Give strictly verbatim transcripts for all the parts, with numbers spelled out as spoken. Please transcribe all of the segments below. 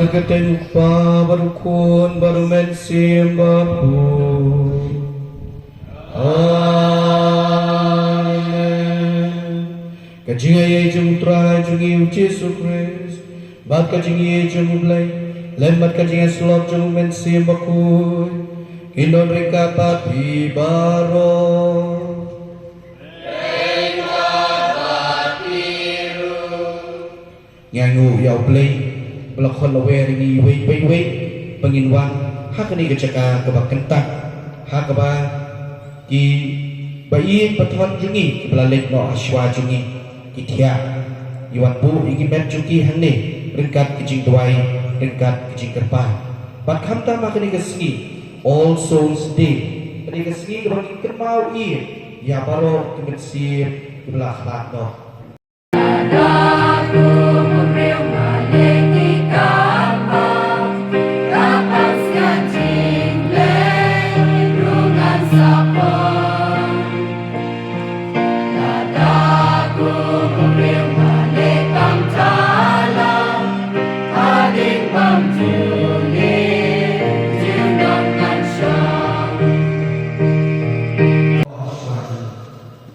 Ka kyrteng U Kpa bad U Khun bad U Mynsiem Bakhuid. Amen. Ka jingaiei jong U Trai jong ngi U Jisu Khrist bad ka jingïeit jong U Blei lem bad ka jingïasyllok jong U Mynsiem Bakhuid kin don ryngkat bad phi baroh. Ngi ainguh ïa U Blei ba la khot la wer ïa ngi iwei pa iwei ba ngin wan ha kane ka jaka kaba kyntang, ha kaba ki ba ïeit ba thon jong ngi kiba la leit noh ha shuwa jong ngi ki thiah. Ngi wan buh ïa ki met jong ki hangne ryngkat ki jingduwai, ryngkat ki jingkyrpad. Bad khamtam ha kane ka sngi All Souls Day, kane ka sngi kaba ngi kynmaw ïa baroh ki mynsiem kiba la khlad noh.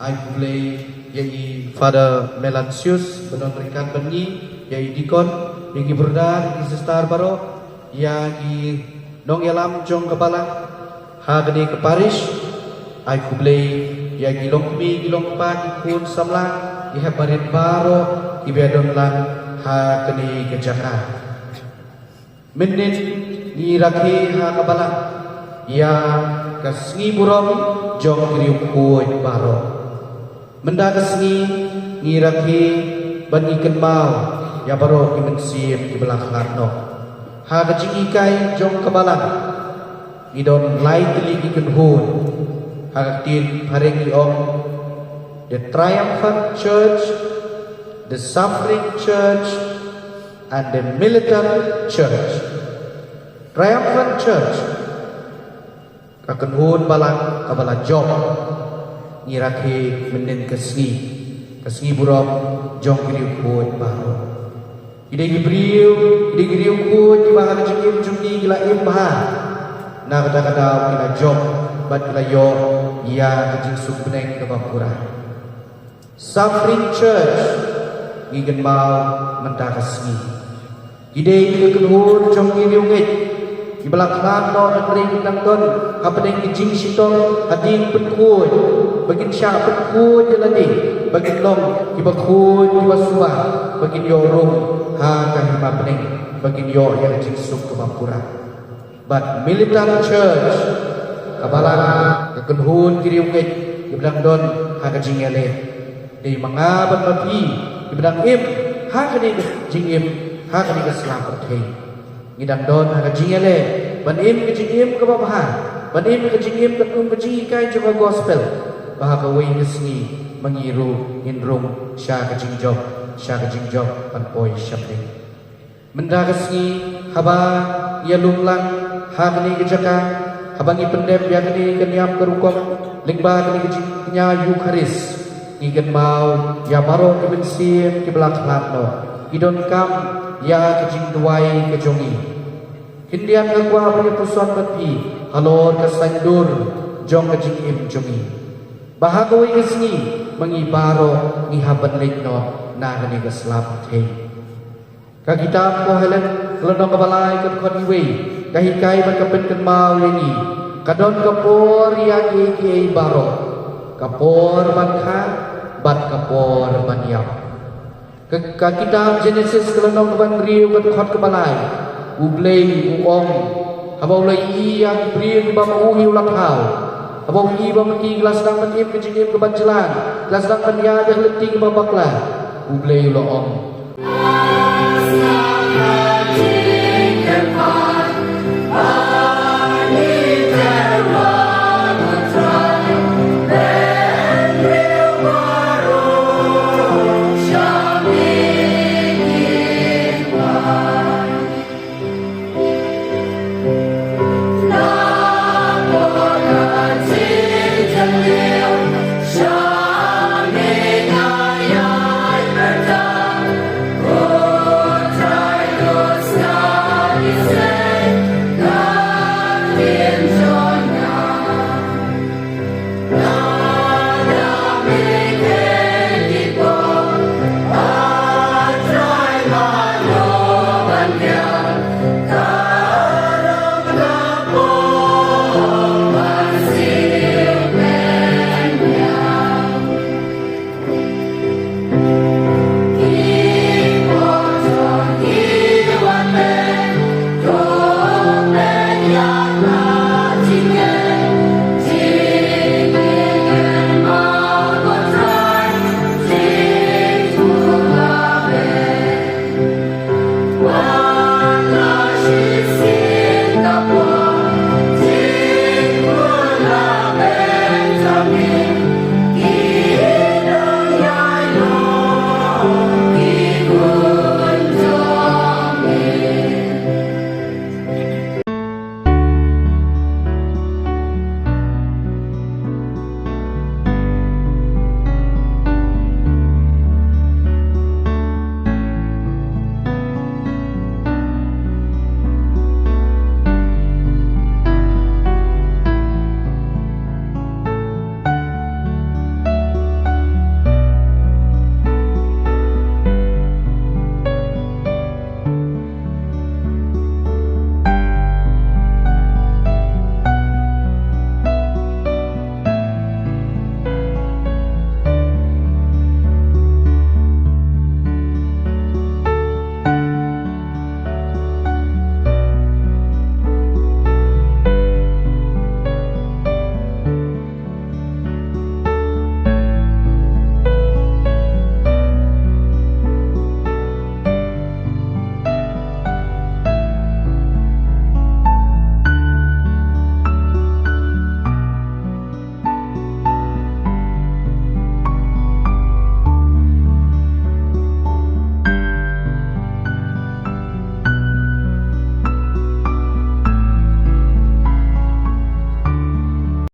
Ai khublei ïa i Father Melansius ba don ryngkat bad ngi, ïa i deacon, ïa ki brother, ïa ki sister baroh, ïa ki nongïalam jong ka balang ha kane ka parish. Ai khublei ïa ki longkmie, ki longkpa, ki khun samla, ki hep barit baroh kiba ïadon lang ha kane ka jaka. Mynnin ngi rakhe ha ka balang ïa ka sngi burom jong ki riewkhuid baroh. Mynta ka sngi ngi rakhe bad ngi kynmaw ïa baroh ki mynsiem kiba la khlad noh. Ha ka jinghikai jong ka balang ngi don lai tylli ki kynhun. Ha ka ktien phareng ngi ong The Triumphant Church, The Suffering Church, and the Militant Church. Triumphant Church, ka kynhun balang kaba la jop, ngi rakhe mynnin ka sngi, ka sngi burom jong ki riewkhuid baroh. Ki dei ki briew, ki dei ki riewkhuid kiba ha ka jingim jong ki ki la im bha. Na kata ka daw ki la jop bad ki la ïoh ïa ka jingsuk bneng kaba pura. Suffering Church ngi kynmaw mynta ka sngi. Ki dei ki kynhun jong ki riewngeit kiba la khlad noh hynrei ki dang don hapdeng ki jingshitom hadien pynkhuid, ba kin shah pynkhuid ïa lade, ba kin long kiba khuid kiba suba, ba kin ïoh rung ha ka hima bneng, ba kin ïoh ïa ka jingsuk kaba pura. Bad Militant Church, ka balang, ka kynhun ki riewngeit kiba dang don ha ka jingïaleh. Dei ma nga bad ma phi kiba dang im ha kane ka jingim, ha kane ka sla pyrthei. Ngi dang don ha ka jingïaleh ban im ka jingim kaba bha, ban im ka jingim katkum ka jinghikai jong ka gospel, ba ha kawei ka sngi ma ngi ruh ngin rung sha ka jingjop, sha ka jingjop ban poi sha bneng. Mynta ka sngi haba ngi ïalum lang ha kane ka jaka, haba ngi pyndep ïa kane ka niam ka rukom lyngba kane ka jingkñia Eukharist, ngi kynmaw ïa baroh ki mynsiem kiba la khlad noh, ki donkam ïa ka jingduwai ka jong ngi. Khyndiat nga kwah ban ïa puson bad phi halor ka saiñdur jong ka jingim jong ngi, ba ha kawei ka sngi ma ngi baroh ngi hap ban leit noh na kane ka sla pyrthei. Ka kitab Kohelet ka lynnong kaba lai ka dkhot iwei ka hikai bad ka pynkynmaw ïa ngi, ka don ka por ïa kiei kiei baroh, ka por ban kha bad ka por ban ïap. Ka, ka kitab Genesis ka lynnong kaba hynriew ka dkhot kaba lai, U Blei u ong, haba u la ïohi ïa ki briew kiba ma u hi u la thaw, haba u ïohi ba ma ki ki la sdang ban im ka jingim kaba jlan, ki la sdang ban ïaid ha ka lynti kaba bakla, U Blei u la ong,